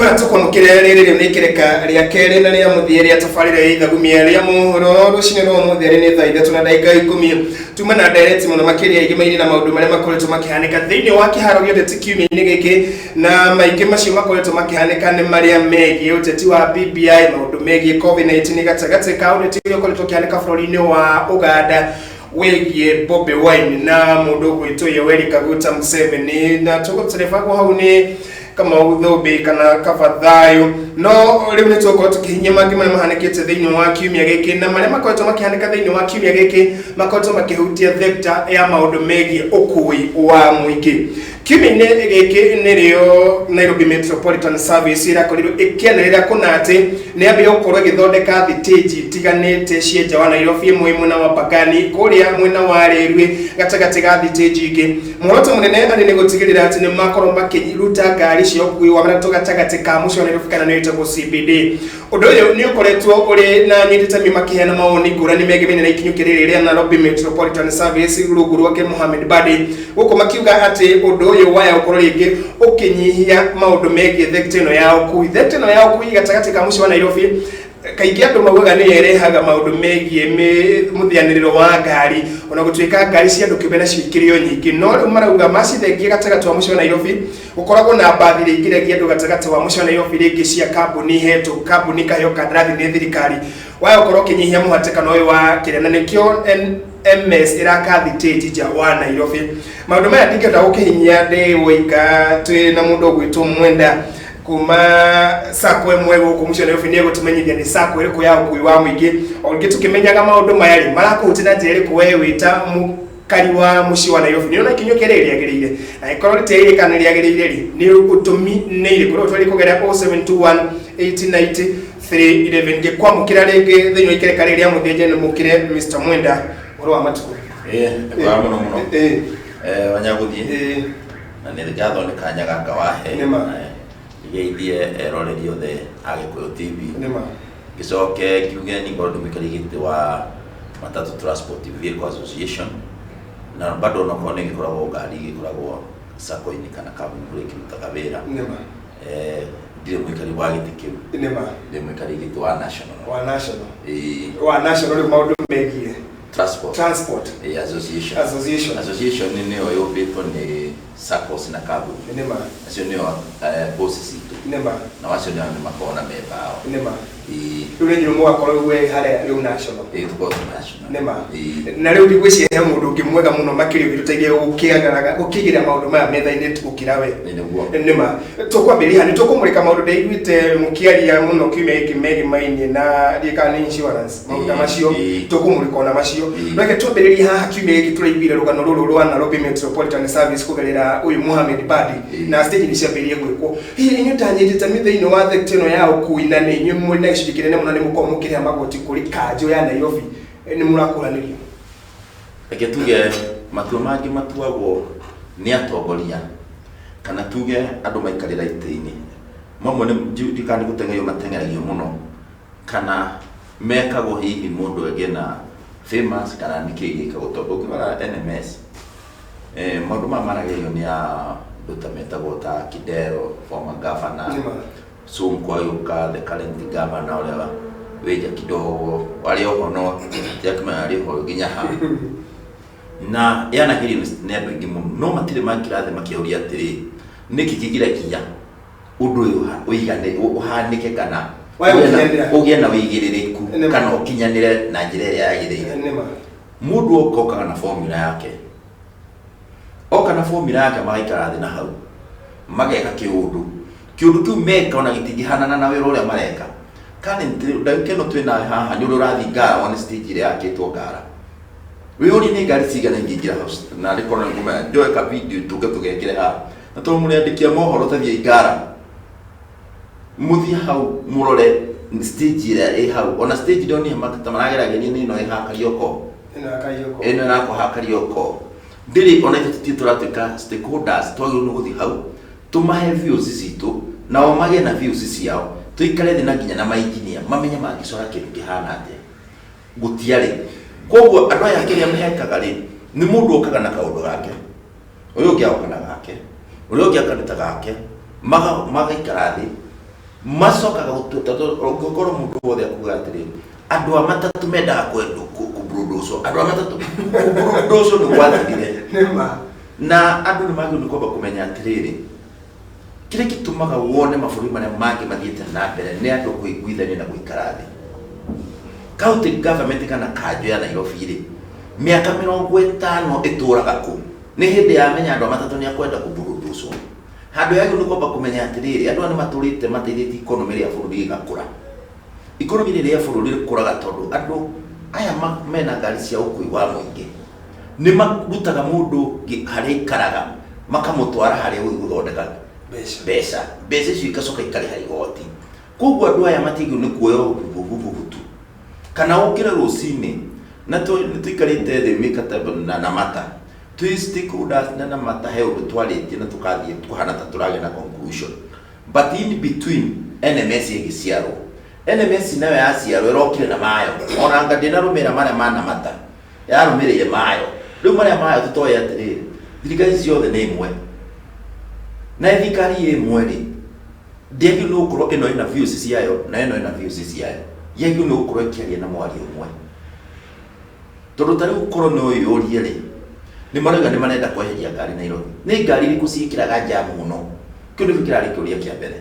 Nĩma tũkwamũkĩre rĩrĩ rĩu nĩ ikereka rĩa kerĩ na rĩa mũthia rĩa tabarĩra ya ithagumia rĩa mohoro rũcinĩ rwa ũmũthĩ arĩ nĩ thaa 3 na ndagĩka 10. Tuma na ndereti mũno makĩria igĩmainĩ na maũndũ marĩa makoretwo makĩhanĩka thĩinĩ wa kĩharo gĩa ũteti kiumia-inĩ gĩkĩ, na maingĩ macio makoretwo makĩhanĩka nĩ marĩa megiĩ ũteti wa BBI, maũndũ megiĩ COVID-19 gatagatĩ ka ũteti ũrĩa ũkoretwo ũkĩhanĩka bũrũri-inĩ wa Ũganda wĩgiĩ Bobi Wine na mũndũ ũgwĩtwo Yoweri Kaguta Museveni, na tũgũterebagwo hau nĩ Kamau Thũmbĩ kana Kabathayo. No rĩu nĩ tũgũkorwo tũkĩhinyia mangĩ marĩa mahanĩkĩte thĩinĩ wa kiumia gĩkĩ, na marĩa makoretwo makĩhanĩka thĩinĩ wa kiumia gĩkĩ makoretwo makĩhutia thekta ya maũndũ megiĩ ũkui wa mũingĩ. Kiumia-inĩ gĩkĩ nĩrĩo Nairobi Metropolitan Service ĩrakorirwo ĩkĩanĩrĩra kũna atĩ nĩ yambĩrĩria gũkorwo ĩgĩthondeka thitĩnji itiganĩte cia nja wa Nairobi, ĩmwe mwena wa Pagani, kũrĩa mwena wa Rĩrwĩ gatagatĩ ga thitĩnji ingĩ. Muoroto mũnene arĩ nĩ gũtigĩrĩra atĩ nĩ makorwo makĩruta ngari cia ũkui wa matatũ gatagatĩ ka mũciĩ wa Nairobi kana nĩyo ĩtagwo CBD. Ũndũ ũyũ nĩ ũkoretwo ũrĩ na anyititami makĩheana mawoni ngũrani megemainie na ikinyũkia rĩrĩ rĩa Nairobi Metropolitan Service rungu rwake Mohamed Badi, gũkũ makiuga atĩ ũndũ ũyũ waya gũkorwo rĩngĩ ũkĩnyihia maũndũ megiĩ thekta ĩno ya ũkui. Thekta ĩno ya ũkui gatagatĩ ka mũciĩ wa Nairobi kaingĩ andũ maugaga nĩyo ĩrehaga maũndũ megiĩ mũthianĩrĩro wa ngari, ona gũtuĩka ngari cia andũ kĩũmbe nacio ikĩrĩ o nyingĩ, no rĩu marauga macithengie gatagatĩ wa mũciĩ wa Nairobi gũkoragwo na mbathi iria ingĩrengia andũ gatagatĩ wa mũciĩ wa Nairobi, rĩngĩ cia kambuni hetũ kambuni kaheo kandarathi nĩ thirikari, waya gũkorwo ũkĩnyihia mũhatĩkano ũyũ wa kĩrĩa, na nĩkĩo NMS ĩraka thitĩnji nja wa Nairobi. Maũndũ maya ndingĩhota gũkĩhinyia ndĩ woika, twĩ na mũndũ ũgwĩtwo Mwenda kuma sacco ĩmwe gũkũ mũciĩ wa Nairobi, nĩ egũtũmenyithia nĩ sacco ĩrĩkũ ya ũkui wa mũingĩ. O rĩngĩ tũkĩmenyaga maũndũ maya rĩ, marakũhutia na njĩra ĩrĩkũ we wĩ ta mũkari wa mũciĩ wa Nairobi? Nĩ ũrona ikinyũkia rĩrĩ rĩagĩrĩire? Na ĩkorwo rĩtiagĩrĩire kana nĩ rĩagĩrĩire rĩ, nĩ ũtũmi nĩ irĩkũ? Rĩu twagĩrĩire kũgerera 0721 890 311. Ngĩkwamũkĩra rĩngĩ thĩinĩ wa ikereka rĩrĩ rĩa mũthia, nĩmũkĩre Mr. Mwenda, ũhoro wa matukũ? Ĩĩ, nĩ kwega mũno mũno. Wanyagũthiĩ na nĩ ngatho nĩ kanya gaka wahe. Nĩma. Ngeithie eroreri othe a Gĩkũyũ TV. Nĩma. Ngĩcoke ngiuge nĩ ngorwo ndĩ mũikarĩri gĩtĩ wa Matatu Transport Vehicle Association, na bado onokorwo nĩ gĩkoragwo ngari igĩkoragwo sacco-inĩ kana kambuni kũrĩa ikĩrutaga wĩra. Nĩma. Ndirĩ mũikarĩri wa gĩtĩ kĩu. Nĩma. Ndĩ mũikarĩri gĩtĩ wa national. Wa national. Ĩĩ. Wa national rĩu maũndũ megiĩ transport. Transport. Ĩĩ, association. Association. Association nĩyo yũmbĩtwo nĩ SACCOs na kambuni. Nĩma. Acio nĩo boss citũ. Nĩma. Na acio nĩo nĩ makoragwo na memba ao. Nĩma. Ĩĩ. Rĩu nĩ inyuĩ mũgakorwo we harĩa rĩu national. Ĩĩ, tũkorwo twĩ national. Nĩma. Ĩĩ. Na rĩu ndigwĩciria he mũndũ ũngĩ mwega mũno makĩria ũngĩtũteithia gũkĩagaraga gũkĩigĩra maũndũ maya metha-inĩ gũkĩra we. Ĩĩ, nĩguo. Nĩma. Tũkwambĩrĩria nĩ tũkũmũrĩka maũndũ ndaiguĩte mũkĩaria mũno kiumia gĩkĩ megĩmainie na ndiũĩ kana nĩ insurance, maũndũ ta macio, tũkũmũrĩka ona macio. Reke twambĩrĩrie haha. Kiumia gĩkĩ tũraiguire rũgano rũrũ rwa Nairobi Metropolitan Service kũgerera ũyũ Mohamed Badi, na stage nĩ ciambĩrĩirie gwĩkwo. Hihi inyuĩ ta anyitĩte thĩinĩ wa thekta ĩno ya ũkui, na nĩ inyuĩ mwĩ na gĩcunjĩ kĩnene mũno, nĩ mũkoragwo mũkĩrĩha magoti kũrĩ kanjũ ya Nairobi, nĩ mũrakũranĩrio? Reke tuge matua mangĩ matuagwo nĩ atongoria, kana tuge andũ maikarĩra itĩ-inĩ. Mamwe nĩ ndiũĩ kana nĩ gũteng'erio mateng'eragio mũno, kana mekagwo hihi mũndũ agĩe na famous, kana nĩkĩ gĩkagwo. Tondũ ũngĩrora NMS, maũndũ maya maragĩrio nĩ andũ ta metagwo ta Kidero, former governor, Nĩma. Sonko agĩũka, the current governor ũrĩa wĩ nja kidogo, arĩ oho no tiakĩmenya arĩ oho nginya ha. Na yanagerio nĩ andũ aingĩ mũno, no matirĩ maikara thĩ makĩũria atĩrĩ, nĩkĩ kĩgiragia ũndũ ũyũ ũigane ũhanĩke kana Wae ũgĩe na- gũkinyanĩra. ũgĩe na ũigĩrĩrĩku Nĩma. kana ũkinyanĩre na njĩra ĩrĩa yagĩrĩire? Nĩma. Mũndũ oka okaga na formula yake, oka na formula yake, magaikara thĩ na hau mageka kĩũndũ. Kĩũndũ kĩu meka ona gĩtingĩhanana na wĩra ũrĩa mareka currently. Ndagĩka ĩno twĩ nawe haha, nĩ ũrĩa ũrathiĩ Ngara one stage ĩrĩa yakĩtwo Ngara, wĩyũrie nĩ ngari cigana ingĩingĩra hau, na arĩ korwo nĩ ngũmenya njoe ka video tũke tũgekĩre haha. Na tondũ mũrĩ andĩki a mohoro, ta thiĩi Ngara, mũthiĩ hau mũrore stage ĩrĩa ĩ hau. Ona stage ndonire ta maragerageria nĩ ĩno ĩ haha Karioko. Ĩno ya Karioko. Ĩno ĩrakwo haha Karioko ndĩrĩ ona ithuĩ tũtirĩ tũratuĩka stakeholders. Twagĩrĩirwo nĩ gũthiĩ hau tũmahe views citũ, nao magĩe na views ciao, tũikare thĩ na nginya na mainjinia mamenye mangĩcora kĩndũ kĩhana atĩa. Gũtiarĩ koguo. Andũ aya kĩrĩa mehekaga rĩ, nĩ mũndũ okaga na kaũndũ gake, ũyũ ũngĩ agoka na gake, ũrĩa ũngĩ akaruta gake, magaikara thĩ. Macokaga gũtua tondũ ũngĩkorwo mũndũ wothe akuga atĩrĩrĩ, andũ a matatũ mendaga kwendwo kũburundũcwo, andũ a matatũ kũburundũcwo nĩ gwathirire. Nĩ ma. Na andũ nĩ magĩrĩirwo nĩ kwamba kũmenya atĩrĩrĩ, kĩrĩa gĩtũmaga wone mabũrũri marĩa mangĩ mathiĩte na mbere nĩ andũ kũiguithania na gũikara thĩ. County government kana kanjũ ya Nairobi rĩ, mĩaka 50 ĩtũraga kũ? Nĩ hĩndĩ yamenya andũ a matatũ nĩ akwenda kũburundũcwo. Handũ yagĩrĩirwo nĩ kwamba kũmenya atĩrĩrĩ, andũ aya nĩ matũrĩte mateithĩtie economy ya bũrũri ĩgakũra. Economy rĩrĩa ya bũrũri ĩkũraga tondũ andũ aya mena ngari cia ũkui wa mũingĩ nĩ marutaga mũndũ harĩa aikaraga makamũtwara harĩa ũgũthiĩ gũthondeka Mbeca. Mbeca, mbeca icio igacoka ikarĩha igoti. Koguo andũ aya matiagĩrĩirwo nĩ kuoya ũbubububutu kana ũkĩre rũcinĩ na nĩ tũikarĩte thĩ mĩkataba na Namata twĩ stakeholders na Namata he ũndũ twarĩtie na tũkathiĩ kũhana ta tũragĩa na conclusion, but in between NMS ĩgĩciarwo. NMS nayo yaciarwo ĩrokire na mayo, ona anga ndĩnarũmĩrĩra marĩa ma Namata, yarũmĩrĩire mayo. Rĩu marĩa mayo tũtoĩ atĩrĩrĩ, thirikari ciothe nĩ ĩmwe na thirikari ĩmwe rĩ, ndĩagĩrĩirwo nĩ gũkorwo ĩno ĩna views ciayo na ĩno ĩna views ciayo. Yagĩrĩirwo nĩ gũkorwo ĩkĩaria na mwario ũmwe, tondũ ta rĩu korwo no ĩyũrie rĩ, nĩ marauga nĩ marenda kweheria ngari Nairobi. Nĩ ngari irĩkũ ciĩkĩraga jamu mũno? Kĩu nĩkĩo kĩrarĩ kĩũria kĩa mbere.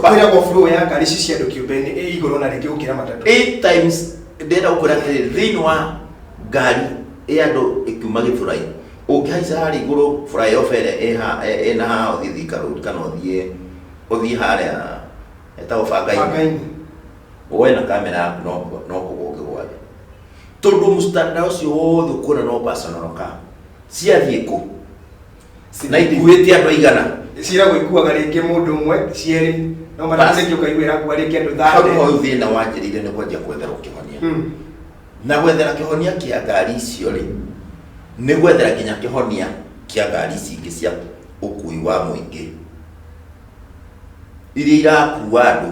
Kwĩragwo flow ya ngari ici cia andũ kĩũmbe nĩ ĩ igũrũ na rĩngĩ gũkĩra matatũ. Eight times. Ndĩrenda gũkwĩra atĩrĩrĩ, thĩinĩ wa ngari ya andũ ĩkiuma Gĩthũrai, ũngĩhaica harĩa igũrũ flyover ĩrĩa ĩna haha ũthiĩ Thika Road kana ũthiĩ harĩa ĩtagwo Bangaini, Bangaini. Woe na kamera yaku no kũgwa ũngĩgwa thĩ, tondũ mũstanda ũcio wothe ũkuona no personal car. Ciathiĩ kũ na ikuĩte andũ aigana? Ciragwo ikuaga rĩngĩ mũndũ ũmwe, cierĩ, no matatũ Bas. rĩngĩ ũkaigua ĩrakua rĩngĩ andũ Hau 30. nĩho thĩna wanjĩrĩire, nĩ kwanjia gwetherwo kĩhonia. Na gwethera kĩhonia kĩa ngari icio rĩ, nĩ gwethera nginya kĩhonia kĩa ngari ici ingĩ cia ũkui wa mũingĩ iria irakua andũ.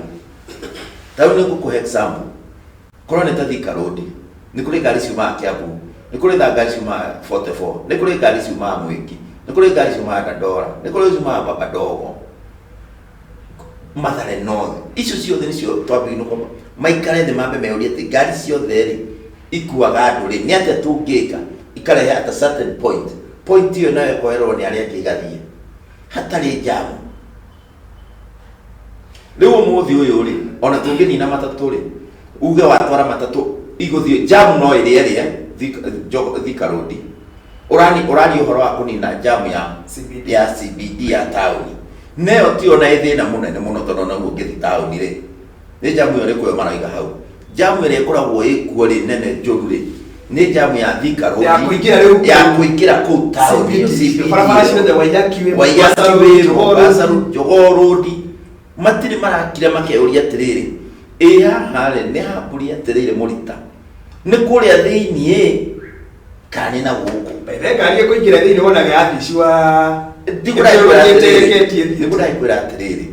Ta rĩu nĩ ngũkũhe example, korwo nĩ ta Thika Road, nĩ kũrĩ ngari ciumaga Kiambu, nĩ kũrĩ ngari ciumaga 44, nĩ kũrĩ ngari ciumaga Mwĩki, nĩ kũrĩ ngari ciumaga Dandora, nĩ kũrĩ ciumaga Baba Dogo, Mathare North. Icio ciothe nĩcio twambĩrĩirie kwamba maikare thĩ mambe meyũrie atĩ ngari ciothe rĩ ikuaga andũ rĩ, nĩ atĩa tũngĩka ikarehe at a certain point, point ĩyo nayo ĩkoererwo nĩ arĩa angĩ ĩgathiĩ hatarĩ jamu. Rĩu ũmũthĩ ũyũ rĩ, ona tũngĩnina matatũ rĩ, uge watwara matatũ igũthiĩ jamu no ĩrĩa ĩrĩa Thika Road. Ũrani ũraria ũhoro wa kũnina jamu ya CBD. Ya CBD ya taũni, neyo ti ona ĩ thĩna mũnene mũno, tondũ onaguo ũngĩthiĩ taũni rĩ, nĩ jamu ĩyo ĩrĩkũ ĩyo maraiga hau? Jamu ĩrĩa ĩkoragwo ĩkuo rĩ, nene njũru rĩ, nĩ jamu ya Thika Road. Ya kũingĩra rĩu ya kũingĩra kũu taũni ĩyo, CBD. CBD. Barabara ciothe, Waiyaki Way, Waiyaki Mombasa Road, Way, Jogoo Mombasa Road. Road, Jogoo Road. Matirĩ marakira makeyũria atĩrĩrĩ, ĩ haha rĩ, nĩ hambũri atĩrĩrĩ, mũrita nĩ kũrĩa thĩiniĩ kana nĩ na gũkũ? Bethe ngari ĩkũingĩra thĩinĩ wonaga yathicua. Ndigũrakwĩra atĩrĩrĩ,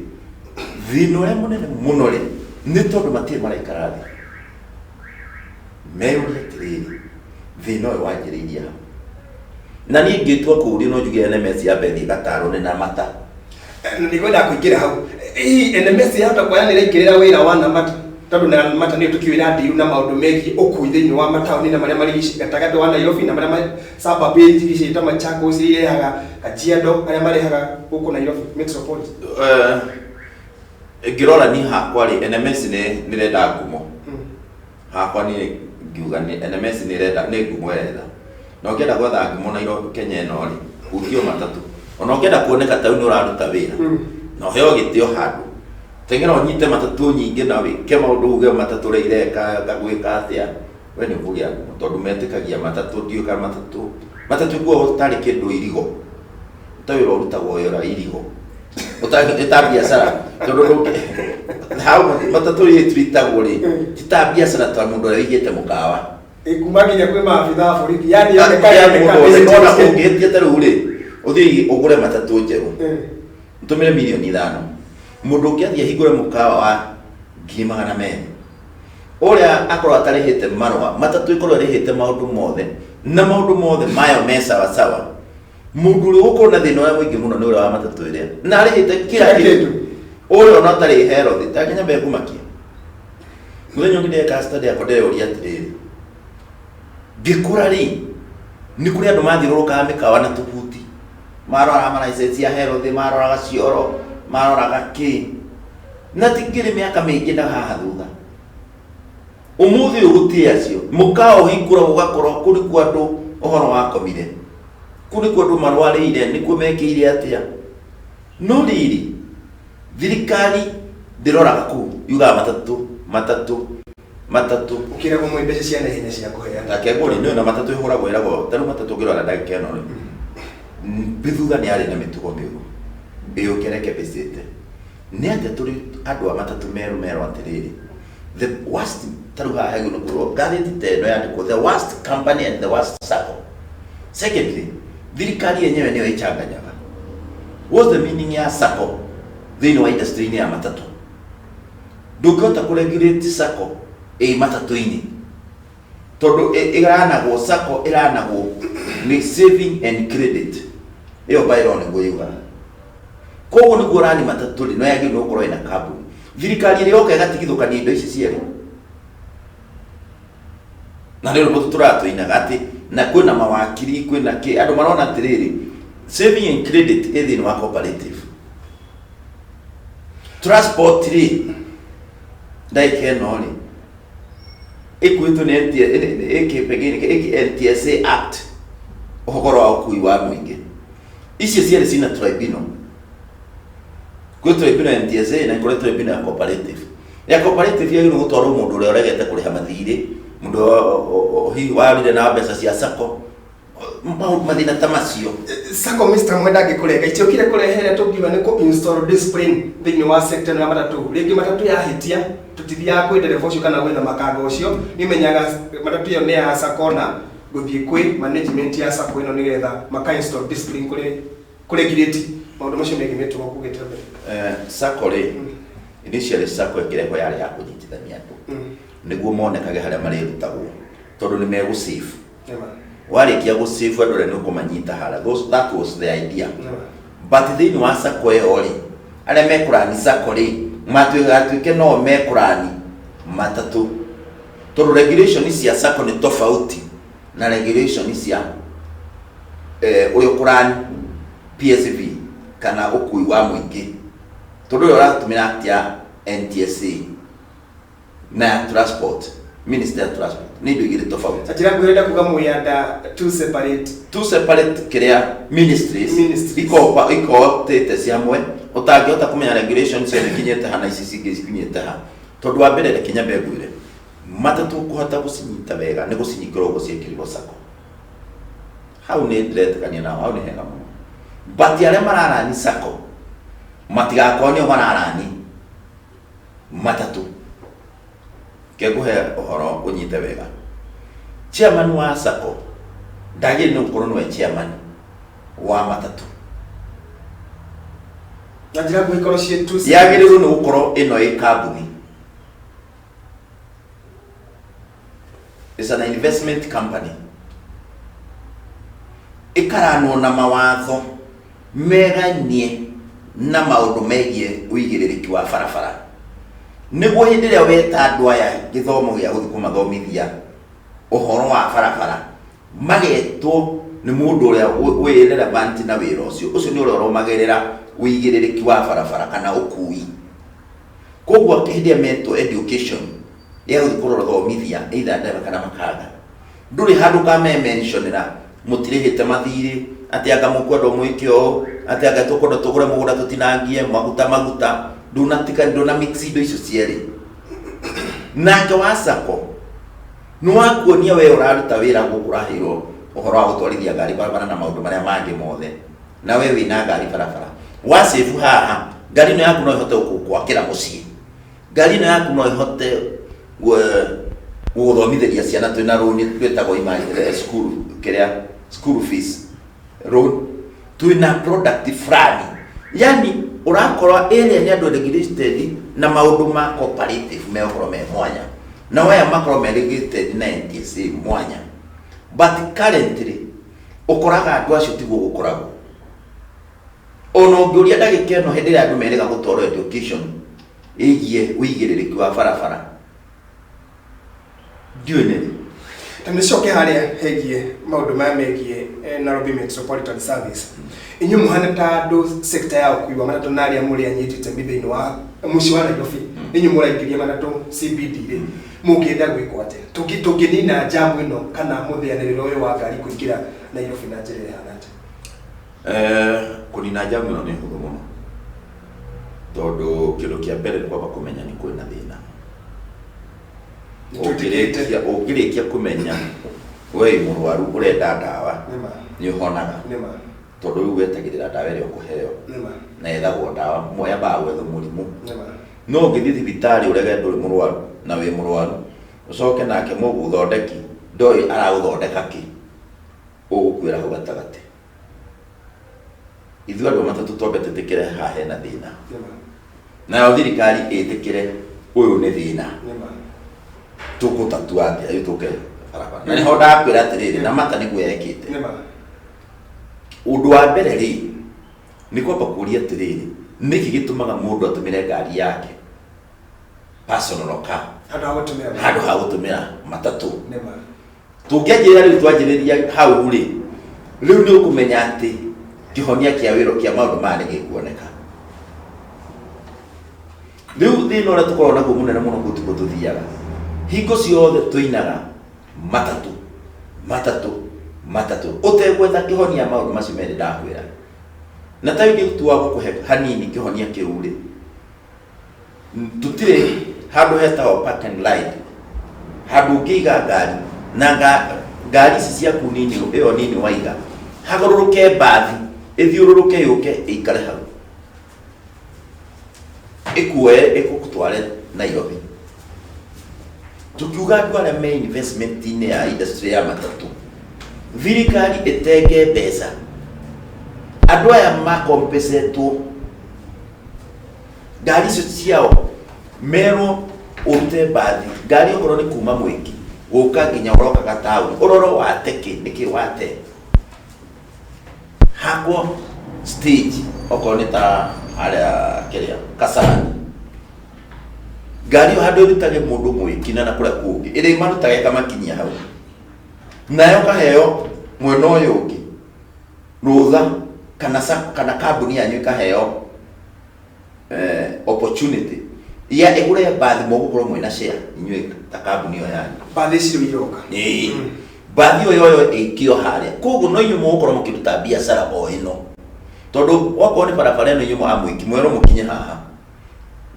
thĩna ũrĩa mũnene mũno rĩ, nĩ tondũ matirĩ maraikara thĩ meyũrie atĩrĩrĩ, thĩna ũyũ wanjĩrĩirie ha? Na niĩ ingĩtua kũũria, no njuge NMS yambe ĩthiĩ ĩgatarwo nĩ Namata. Na nĩngwenda kũingĩra hau. Hihi NMS yahota kuoya nĩ ĩraingĩrĩra wĩra wa Namata, tondũ Namata nĩyo tũkĩũĩ ĩrandiru na maũndũ megiĩ ũkui thĩinĩ wa mataũni na marĩa marigicĩirie gatagatĩ wa Nairobi na marĩa suburb irigicĩirie ta Machakos iria irehaga Kajiado, arĩa marehaga gũkũ Nairobi metropolitan? Ngĩrora niĩ hakwa rĩ, NMS nĩ nĩrenda ngumo. Hakwa niĩ ngiuga nĩ NMS nĩ ĩrenda, nĩ ngumo ĩretha. Na ũngĩenda gwetha ngumo Nairobi Kenya ĩno rĩ, hutio matatũ. Ona ũngĩenda kuoneka ta rĩu nĩ ũraruta wĩra na ũheo gĩtĩo handũ, teng'era ũnyite matatũ nyingĩ na wĩke maũndũ, uge matatũ ũrĩa ireka, ngagwĩka atĩa, we nĩ ũkũgĩa ngumo, tondũ metĩkagia matatũ. Ndiũĩ kana matatũ ikuagwo tarĩ kĩndũ irigo, ta wĩra ũrutagwo wĩra irigo, ĩta biacara, tondũ hau matatũ ĩtwitagwo rĩ, ti ta biacara ta mũndũ ũrĩa ũigĩte mũkawa. Kuma nginya kwĩ maabitha a borithi, yani yoneka Ya yoneka mũndũ wothe. Ona ũngĩhĩtia ta rĩu rĩ, ũthiĩ ũgũre matatũ njerũ, ũtũmĩre 5 mirioni, mũndũ ũngĩ athiĩ ahingũre mũkawa wa 200,000, ũrĩa akorwo atarĩhĩte marũa matatũ, ĩkorwo ĩrĩhĩte maũndũ mothe na maũndũ mothe mayo me sawasawa, mũndũ ũrĩa ũgũkorwo na thĩna ũrĩa mũingĩ mũno nĩ ũrĩa wa matatũ ĩrĩa na arĩhĩte kila Kila kĩndũ. Kĩndũ. Ũrĩa ona ũtarĩ healthy, ta nginya mekumakia. Mũthenya ũngĩ ndeka study yakwa ndĩreyũria atĩrĩrĩ, ngĩkũra rĩ, nĩ kũrĩ andũ mathiũrũrũkaga mĩkawa na tũbuti, maroraga ma license ya health, maroraga cioro, maroraga kĩ, na ti ngĩrĩ mĩaka mĩingĩ na haha thutha. Ũmũthĩ ũyũ gũtirĩ acio, mũkawa ũhingũragwo ũgakorwo kũu nĩkuo andũ ũhoro wakomire, kũu nĩkuo andũ marwarĩire, nĩkuo mekĩire atĩa. No rĩrĩ, thirikari ndĩroraga kũu, yugaga matatũ, matatũ, matatũ. Ũkĩragwo mwĩ mbeca cia naihenya cia kũheana. Take ngũri nĩ na matatũ ĩhũragwo ĩragwo ta rĩu matatũ ũngĩrora ndagĩka ĩno rĩ, thutha nĩ yarĩ na mĩtugo mĩũru ĩũkerekebecĩte. Nĩ atĩa tũrĩ andũ a matatũ merũ merwo atĩrĩrĩ, the worst, ta rĩu haha hagĩrĩirwo nĩ kwĩrwo ngathĩti ta ĩno yandĩkwo the worst company and the worst sacco. Secondly, thirikari yenyewe nĩyo ĩchanganyaga. What's the meaning ya sacco thĩinĩ wa industry-inĩ ya matatũ? Ndũngĩhota kũ regulate sacco ĩ matatũ-inĩ tondũ ĩranagwo, sacco ĩranagwo nĩ saving and credit, ĩyo bylaw nĩguo yugaga. Koguo nĩguo rani matatũ rĩ, no yagĩrĩirwo nĩ gũkorwo ĩna kambuni. Thirikari ĩrĩa yoka ĩgatigithũkania indo ici cierĩ, na nĩ rwĩmbo tũratũinaga atĩ na kwĩna mawakiri, kwĩna kĩ, andũ marona atĩrĩrĩ, saving and credit ĩ thĩinĩ wa cooperative transport rĩ, ndagĩka ĩno rĩ ĩkuĩtwo nĩ ĩkĩ NTSA Act, ũhoro wa ũkui wa mũingĩ. Icio cierĩ cina tribunal, kwĩ tribunal ya NTSA na kũrĩ tribunal ya cooperative. Ya cooperative yagĩrĩirwo gũtwarwo mũndũ ũrĩa ũregete kũrĩha mathirĩ, mũndũ hihi warire na mbeca cia sacco, maũndũ mathĩna ta macio. Sacco, Mr. Mwenda, ngĩkũrenga, itiokire kũrehere tũngiuga nĩ kũ install discipline thĩinĩ wa sector ĩno ya matatũ. Rĩngĩ matatũ yahĩtia, tũtithiaga kwĩ ndereba ũcio kana gwetha makanga ũcio, nĩ ũmenyaga matatũ ĩyo nĩ ya sacco na gũthiĩ kwĩ management ya sacco ĩno nĩgetha maka install discipline kũrĩ kũregulate maũndũ macio megiĩ mĩtugo kũgĩte mbere. Sacco rĩ, initially sacco ĩkĩrehwo yarĩ ya kũnyitithania andũ nĩguo monekage harĩa marĩrutagwo, tondũ nĩ megũ save. Warĩkia gũ save andũ arĩa nĩ ũkũmanyita harĩa. That was the idea. But thĩinĩ wa sacco ĩyo rĩ, arĩa mekũrani sacco rĩ, matuĩke no mekũrani matatũ, tondũ regulation cia sacco nĩ tofauti na regulation cia ũrĩa ũkũrani PSV kana ũkui wa mũingĩ, tondũ ũrĩa ũratũmĩra act ya NTSA na ya transport, minister ya transport, nĩ indo igĩrĩ tofauti. Na njĩra nguhĩ kuga mwĩanda two separate two separate kĩrĩa ministries. Ministries. Ikotĩte ci hamwe, ũtangĩhota kũmenya regulation ciothe ikinyĩte ha na ici cingĩ cikinyĩte ha, tondũ wa mbere, reke nyambe ngwĩre, matatũ kũhota gũcinyita wega nĩ gũcinyingĩra ũguo ciĩkĩrirwo sacco. Hau nĩ ndĩretĩkania nao, hau nĩ hega mũno, but arĩa mararani sacco matigakorwo nĩo mararani matatũ. Ke ngũhe ũhoro ũnyite wega, chairman wa sacco ndagĩrĩire nĩ gũkorwo nĩwe chairman wa matatũ. Na njĩra nguhĩ ikorwo ciĩ two separate. Yagĩrĩirwo nĩ gũkorwo ĩno ĩ kambuni, is an investment company, ĩkaranwo na mawatho meganie na maũndũ megiĩ ũigĩrĩrĩki wa barabara, nĩguo hĩndĩ ĩrĩa weta andũ aya gĩthomo gĩa gũthiĩ kũmathomithia ũhoro wa barabara, magetwo nĩ mũndũ ũrĩa wĩ relevant na wĩra ũcio. Ũcio nĩ ũrĩa ũrũmagĩrĩra ũigĩrĩrĩki wa barabara kana ũkui. Koguo hĩndĩ ĩrĩa metwo education ya gũthiĩ kũrora thomithia either ndereba kana makanga, ndũrĩ handũ kamementionera mũtirĩhĩte mathirĩ, atĩ anga mũkwenda mwĩke ũũ, atĩ anga tũkwenda tũgũre mũgũnda tũtinangie maguta maguta, ndũnatika, ndũna mix indo icio cierĩ. Nake wa sacco nĩ wakuonia we ũraruta wĩra gũkũ, ũraheirwo ũhoro wa gũtwarithia ngari barabara na maũndũ marĩa mangĩ mothe, na we wĩna ngari barabara wa save haha, ngari ĩno yaku no ĩhote gũkwakĩra mũciĩ, ngari ĩno yaku no ĩhote gũgũthomithĩria ciana, twĩna loan twĩtagwo school kĩrĩa school fees loan, twĩna product fulani, yani ũrakora ĩrĩa nĩ andũ regulated na maũndũ ma cooperative megũkorwo me mwanya, nao aya makorwo me regulated na NTSA mwanya. But currently ũkoraga andũ acio tiguo gũkoragwo. Ona ũngĩũria ndagĩka ĩno hĩndĩ ĩrĩa andũ merĩga gũtwarwo education ĩgiĩ ũigĩrĩrĩki wa barabara, ndiũĩ nĩ rĩ. Ta nĩcoke harĩa hegiĩ maũndũ maya megiĩ Nairobi Metropolitan Service. Inyuĩ mũhana ta andũ sector ya ũkui wa matatũ na arĩa mũrĩ anyiti itemi thĩinĩ wa mũciĩ wa Nairobi, inyuĩ mũraingĩria matatũ CBD rĩ, mũngĩenda gwĩkwo atĩa? Tũngĩnina jamu ĩno kana mũthĩanĩrĩro ũyũ wa ngari kũingĩra Nairobi na njĩra ĩhana atĩa? Kũnina jamu ĩno nĩ hũthũ mũno, tondũ kĩndũ kĩa mbere nĩ kwamba kũmenya nĩ kwĩna thĩna. Nĩtwĩtĩkĩte. Ũngĩrĩkia kũmenya we wĩ mũrwaru ũrenda ndawa, Nĩma. nĩ ũhonaga. Nĩma. Tondũ rĩu wetagĩrĩra ndawa ĩrĩa ũkũheo. Nĩma. Na ethagwo ndawa, yambaga gwethwo mũrimũ. Nĩma. No ũngĩthiĩ thibitarĩ ũrege ndũrĩ mũrwaru na wĩ mũrwaru, ũcoke nake mũgũthondeki ndoĩ aragũthondeka kĩ, ũgũkuĩra hau gatagatĩ. Ithuĩ andũ a matatũ twambe twĩtĩkĩre haha hena thĩna. Nĩma. Nayo thirikari ĩtĩkĩre ũyũ nĩ thĩna. Nĩma. Tũgũtatua atĩa rĩu tũke barabara. Na nĩho ndakwĩra atĩrĩrĩ, na mata nĩguo yekĩte. Nĩma. Ũndũ wa mbere rĩ, nĩ kwamba kũria atĩrĩrĩ, nĩkĩ gĩtũmaga mũndũ atũmĩre ngari yake personal car handũ ha gũtũmĩra handũ ha gũtũmĩra matatũ? Nĩma. Tũngĩanjĩrĩra rĩu twanjĩrĩria hau rĩ, rĩu nĩ ũkũmenya atĩ kĩhonia kĩa wĩra kĩa maũndũ maya nĩ gĩkuoneka. Rĩu thĩna ũrĩa tũkoragwo naguo mũnene mũno kũu tiguo tũthiaga. Hingo ciothe tũinaga matatũ, matatũ, matatũ, ũtegwetha kĩhonia maũndũ macio merĩ ndakwĩra. Na ta ingĩtua gũkũhe hanini kĩhonia kĩu rĩ, tũtirĩ handũ hetagwo park and ride, handũ ũngĩiga ngari na ngari ici ciaku nini, ĩyo nini waiga, hagarũrũke mbathi ĩthiũrũrũke yũke ĩikare hau, ĩkuoe ĩgũtware Nairobi. Tũkiuga andũ arĩa me investment-inĩ ya industry ya matatũ, thirikari ĩtenge mbeca, andũ aya makompensetwo ngari icio ciao, merwo ũrute mbathi ngari okorwo nĩ kuma Mwĩki gũka nginya ũrokaga taũni, ũrorwo wate kĩ, nĩkĩ wate, hakwo stage okorwo nĩ ta harĩa kĩrĩa Kasarani, ngari ĩyo handũ ĩrutage mũndũ Mwĩki na kũrĩa kũngĩ ĩrĩ marutaga ĩkamakinyia hau, nayo kaheo mwena ũyũ ũngĩ rũtha kana kana kambuni yanyu ĩkaheo opportunity ya ĩgũre mbathi, mũgũkorwo mwĩna share inyuĩ ta kambuni ĩyo yanyu. Mbathi icio iroka. Ĩĩ, mbathi ĩyo yoyo ĩikio harĩa, koguo no inyuĩ mũgũkorwo mũkĩruta biacara o ĩno, tondũ wakorwo nĩ barabara ĩno inyuĩ a Mwĩki mwerwo mũkinye haha,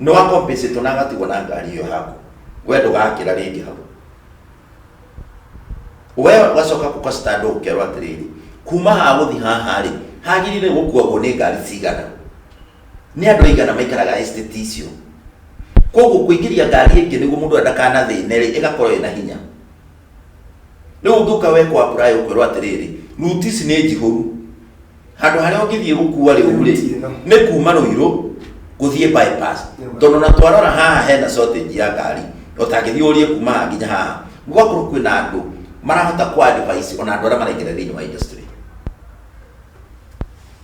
nĩ wa compensate na agatigwo na ngari ĩyo haku, we ndũgakĩra rĩngĩ hau. We ũgacoka gũka stand ũkerwo atĩrĩrĩ, kuma haha gũthiĩ haha rĩ, hagĩrĩire gũkuagwo nĩ ngari cigana, nĩ andũ aigana maikaraga estate icio. Koguo kũingĩria ngari ĩngĩ nĩguo mũndũ ndakanathĩne rĩ, ĩgakorwo ĩna hinya. Rĩu ũngĩũka wekwo apply ũkwĩrwo atĩrĩrĩ, route ici nĩ njihũru, handũ harĩa ũngĩthiĩ gũkua rĩu rĩ nĩ kuma Ruiru gũthiĩ bypass, tondũ na twarora haha hena shortage ya ngari, ũtangĩthiĩ ũrie kuma haha nginya haha, gũgakorwo kwĩna andũ marahota ku advise ona andũ arĩa maraingĩra thĩinĩ wa industry,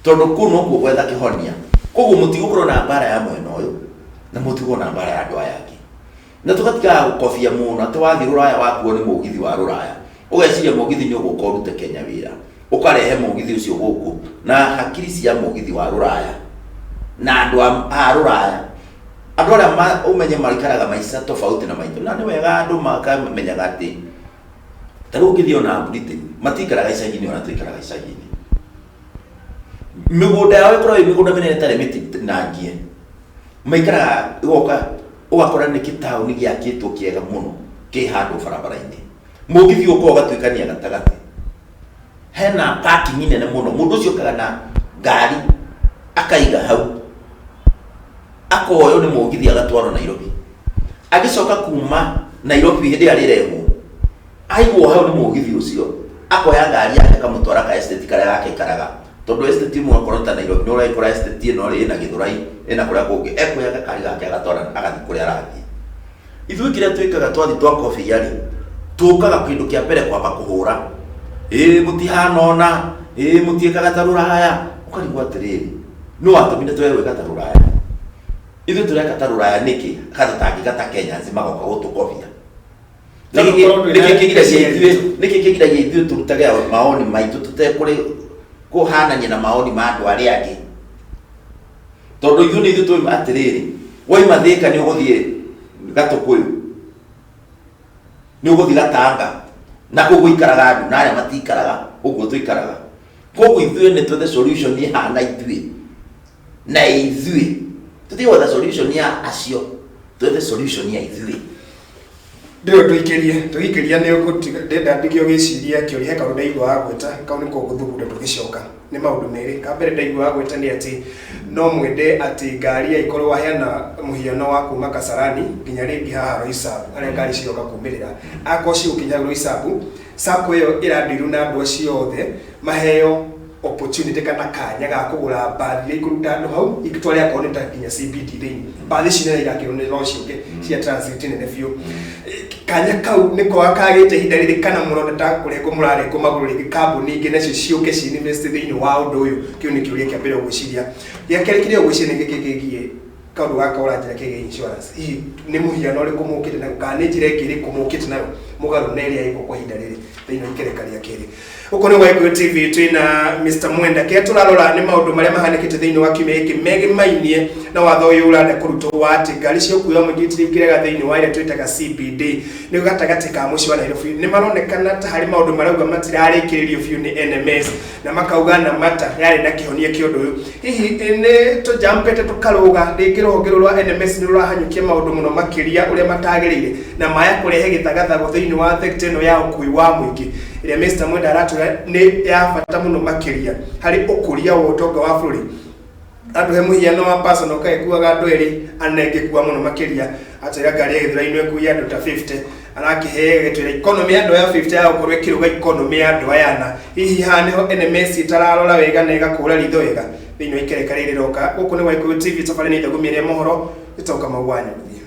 tondũ kũu nokuo gwetha kĩhonia. Koguo mũtigũkorwo na mbara ya mwena ũyũ na mũtigũkorwo na mbara ya andũ aya angĩ, na tũgatigaga gũkobia mũno atĩ wathiĩ rũraya wakuo nĩ mũgithi wa rũraya, ũgeciria mũgithi nĩ ũgũka ũrute Kenya wĩra, ũkarehe mũgithi ũcio gũkũ na hakiri cia mũgithi wa rũraya na andũ a rũraya, andũ arĩa ũmenye maikaraga maica tofauti na maitũ. Na nĩ wega andũ makamenyaga atĩ ta rĩu ũngĩthiĩ ona Britain matikaraga icagi-inĩ, ona tũikaraga icagi-inĩ, mĩgũnda yao ĩkoragwo ĩ mĩgũnda mĩnene ĩtarĩ mĩtinangie, maikaraga ũgoka ũgakora nĩ gĩtaũni gĩakĩtwo kĩega mũno kĩ handũ barabara-inĩ, mũgithi ũka ũgatuĩkania gatagatĩ, hena parking nene mũno, mũndũ ũcio okaga na ngari akaiga hau, akoywo nĩ mũgithi agatwarwo Nairobi, agĩcoka kuma Nairobi hĩndĩ ĩrĩa arĩrehwo aigwo hau nĩ mũgithi ũcio, akoya ngari yake akamũtwara ka estate karĩa gake aikaraga, tondũ estate imwe okorwo ta Nairobi nĩ ũragĩkora estate ĩno rĩ ĩna Gĩthũrai ĩna kũrĩa kũngĩ, ekuoya gakari gake agatwara agathiĩ kũrĩa arathiĩ. Ithuĩ kĩrĩa twĩkaga twathiĩ twakobia rĩ, tũkaga kĩndũ kĩa mbere kwamba kũhũra, ĩĩ mũtihana ona, ĩĩ mũtiĩkaga ta rũraya, ũkarigwo atĩrĩrĩ, No watũmire twage gwĩka ta rũraya. Ithuĩ tũreka ta rũraya nĩkĩ? Ka tũtangĩka ta Kenyans magoka gũtũkobia. No tũkorwo twĩna Nĩkĩ kĩgiragia ithuĩ, nĩkĩ kĩgiragia ithuĩ tũrutage maoni maitũ tũtekũrĩ kũhanania na maoni ma andũ arĩa angĩ? Tondũ ithuĩ nĩ ithuĩ tũĩ atĩrĩrĩ, waima Thĩka nĩ ũgũthiĩ Gatũkũyũ, nĩ ũgũthiĩ Gatanga, na kũu gũikaraga andũ na arĩa matikaraga ũguo tũikaraga. Koguo ithuĩ nĩ twethe solution ĩhana ithuĩ na ithuĩ, tũtige gwetha solution ya acio, twethe solution ya ithuĩ. Ndĩyo tũikĩrie, tũgĩikĩria nĩ ũgũtiga, ndĩrenda ndige ũgĩciria kĩũria he kaũndũ ndaigua wagweta, kau nĩko ngũthugunda tũgĩcoka. Nĩ maũndũ merĩ, ka mbere ndaigua wagweta nĩ atĩ no mwende atĩ ngari angĩkorwo waheana mũhiano wa kuma Kasarani nginya rĩngĩ haha Roysambu harĩa ngari ciroka kumĩrĩra, akorwo cigũkinya hau Roysambu, Sacco ĩyo ĩrandirwo na andũ acio othe maheo opportunity kana kanya ga kũgũra mbathi iria ikũruta andũ hau itware akorwo nĩ ta nginya CBD thĩinĩ. Mbathi ici nene irakĩrwo nĩ no ciũke cia transit nene biũ. Kanya kau nĩko kagĩte ihinda rĩrĩ kana mũrona ta kũrengwo mũrarengwo magũrũ rĩngĩ kambuni ingĩ nacio ciũke ci invest thĩinĩ wa ũndũ ũyũ. Kĩu nĩ kĩũria kĩa mbere ũgwĩciria. Gĩa kerĩ kĩrĩa ũgwĩciria nĩ gĩkĩ kĩgiĩ kaũndũ gaka ũranjĩra kegiĩ insurance. Hihi nĩ mũhiano ũrĩkũ mũkĩte naguo kana nĩ njĩra ĩngĩ ĩrĩkũ mũkĩte nayo mũgarũ na ĩrĩa ĩkuo kwa ihinda rĩrĩ thĩinĩ wa ikereka rĩa kerĩ. Gũkũ nĩ Gwaikũyũ TV twĩna Mr. Mwenda. Kĩrĩa tũrarora nĩ maũndũ marĩa mahanĩkĩte thĩinĩ wa kiumia gĩkĩ megemainie na watho ũyũ ũrenda kũrutwo wa atĩ ngari cia ũkuui wa mũingĩ itirĩingĩraga thĩinĩ wa ĩrĩa twĩtaga CBD nĩ gatagatĩ ka mũciĩ wa Nairobi. Nĩ maronekana ta harĩ maũndũ marauga matirarĩkĩrĩrio biũ nĩ NMS na makauga Namata yarĩ na kĩhonia kĩa ũndũ ũyũ. Hihi nĩ tũjampete tũkarũga rĩngĩ rũhonge rũrũ rwa NMS nĩ rũrahanyũkia maũndũ mũno makĩria ũrĩa matagĩrĩire na maya kũrehe gĩthagathago thĩinĩ wa thekta ĩno ya ũkui wa mũingĩ ĩrĩa Mr. Mwenda aratwĩra nĩ ya bata mũno makĩria harĩ ũkũria wa ũtonga wa bũrũri. Atũhe mũhiano wa personal car ĩkuaga andũ erĩ ana ĩngĩkua mũno makĩria atwĩra ngari ya Gĩthũrai no ĩkue andũ ta 50 arakĩhe agĩtwĩra economy ya andũ aya 50 ya gũkorwo ĩkĩrũga economy ya andũ aya ana. Hihi haha nĩho NMS ĩtararora wega na ĩgakũra ritho wega thĩinĩ wa ikereka rĩrĩ rĩroka. Gũkũ nĩ Gwaikũyũ TV tabarĩra nĩ ithagumia rĩa mohoro ĩtoka Kamau wa Nyũng'ũ.